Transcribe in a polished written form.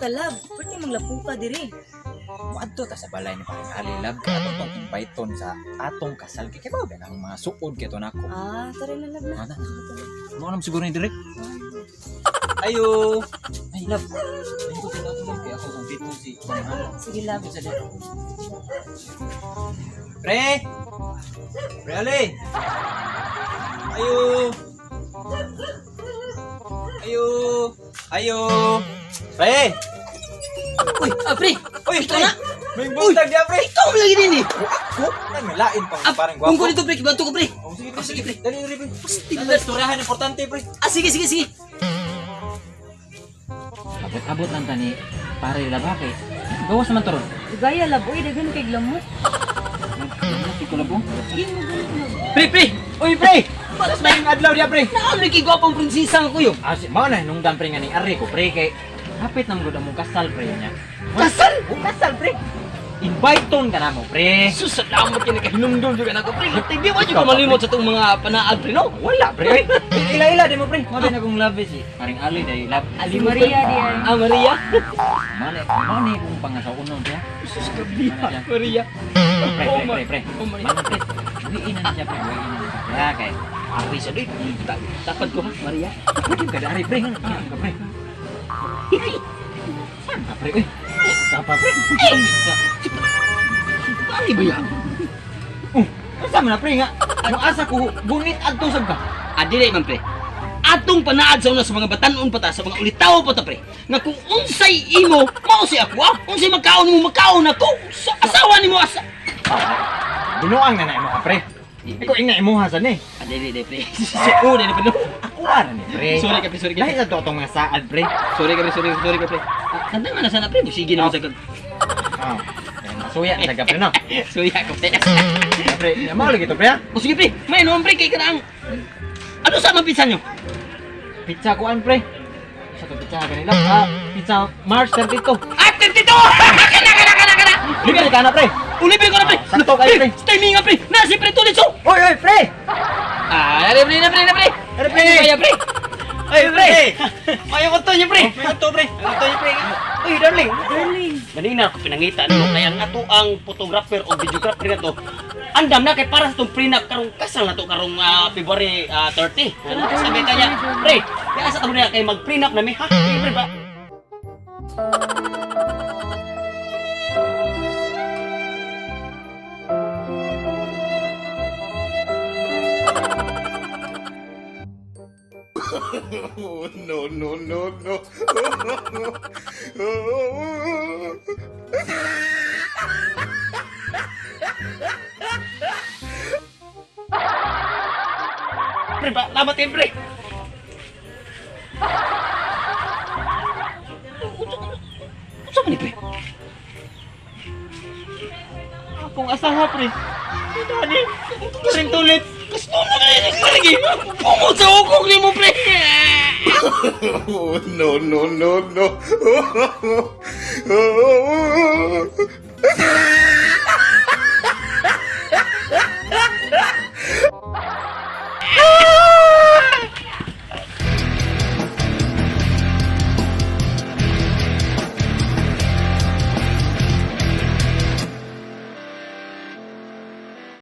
ta, love. Pwede manglapuka diri. Muadto ta sa balay ni pareng Ali, love. Kay atong tong invite-on sa atong kasal. Kay kibaw ba ang mga suod kay to nako. Ah, tara na, love na. Ana. Mo nam siguro ni direk. Ayo. Ay, love. Ay, ko sila love kay ako kung dito si pareng Ali. Sige, love. Pre! Pre Ali! Ayo! Ayo! Ayo! Pre! Uy, ah, pre! Uy, Ikaw na! May buntag niya, pre! Ikaw mo lagi din eh! Ako? Naglain pang Ah, parang kung gwapo. ko dito, pre, kibanto ko, pre! Oh, sige, pre, Ah, sige, sige, pre. pre. Dali, dali, pre. Pastig Dali, istoryahan, importante, pre. Ah, sige, sige, sige! Abot-abot lang tani, pare laba kay. Gawas naman to ron. Gaya, love. Uy, daghan kay glamok. Nagkakit ko labo. Sige mo ganun, love. Pre, pre! Uy, pre! Mas may adlaw diya, pre. Naam lagi gwapong prinsesa nga kuyo! Ah, si, mao na nung pre nga ning ari ko, pre, kay hapit na gud among kasal, pre niya. Kasal! Oh, kasal, pre. Invite ton ka na mo, pre. Sus, salamat kayo nakahinumdum juga nako, pre. Hindi wa jud ko malimot sa itong mga panaad, pre, no? Wala, pre. Ila-ila di mo, pre. Mao na akong love eh, si Paring Ali day love. Si Maria di ay. Ah, Maria? Mao na kung pangasaw-unon siya. Sus, kabiha, Maria. Pre, Oh, pre, pre, pre. Oh, Maria. Mao na, pre. Uwiin na siya, pre. Uwiin na siya. Pre, ha, kay Ari siya, doy. Tapad ko, ha, Maria? Pwede ka dari, pre. Saan ka, pre? Saan ka, pre? Uy, saan ka, pre? Pari ba yan? Oh, unsa man na, pre nga? Ang asa ko bungit adto sab ka. Ah, dili man, pre. Atong panaad sa una sa mga batanon pa ta, sa mga ulitawo pa ta, pre. Nga kung unsay imo, mao si ako, ah. Unsay magkaon mo, magkaon ako. Sa asawa nimo asa. Binuang na na imo ka, pre. Ikaw ingna imuha sa ni. Ah, dili, dili, pre. Suko na ni, pre. no? Ako ara ni, pre. Sorry ka, pre, sorry ka. Lahi sa to atong mga saad, pre. Sorry ka, pre, sorry, sorry ka, pre. Ah, Tanda nga na sana, pre. Sige naman sa kag. Oh. Masuya na ka, pre, no? Suya ka, pre. Pre, mao lagi to, pre. ha? O sige, pre. May noon, pre, kay ka na ang... Ano sa mga pizza nyo? Pizza kuan, pre. Sa to pizza kanila. Ah, pizza March 32. Ah, 32! Kana, kana, kana, kana! Libre ka na, pre. Ulibre ko na, pre! Sakto kayo, pre. Timing nga, pre! Na, si pre, tulit, so! Oy, oy, pre. Ah, pre, pre, pre, pre! Pre, pre. Kaya, pre! Oy, pre. Ayaw ko to niyo, pre! May to, pre. May to, pre. Uy, darling. Darling. Ganina ako pinangita nimo kay ang ato ang photographer o videographer na to. Andam na kay para sa itong prenup karong kasal na to karong February 30. Ano sabi kanya, pre, kaya sa tamo niya kay mag-prenup na mi ha? Pre, pre ba? Oh, no, no, no, no. Pre ba, tama tin pre. Unsa man ni pre? Akong asawa, pre. Dani, paring tulit. Gusto na na ni pre. Bungod sa ukog nimo pre. Oh, no, no, no, no.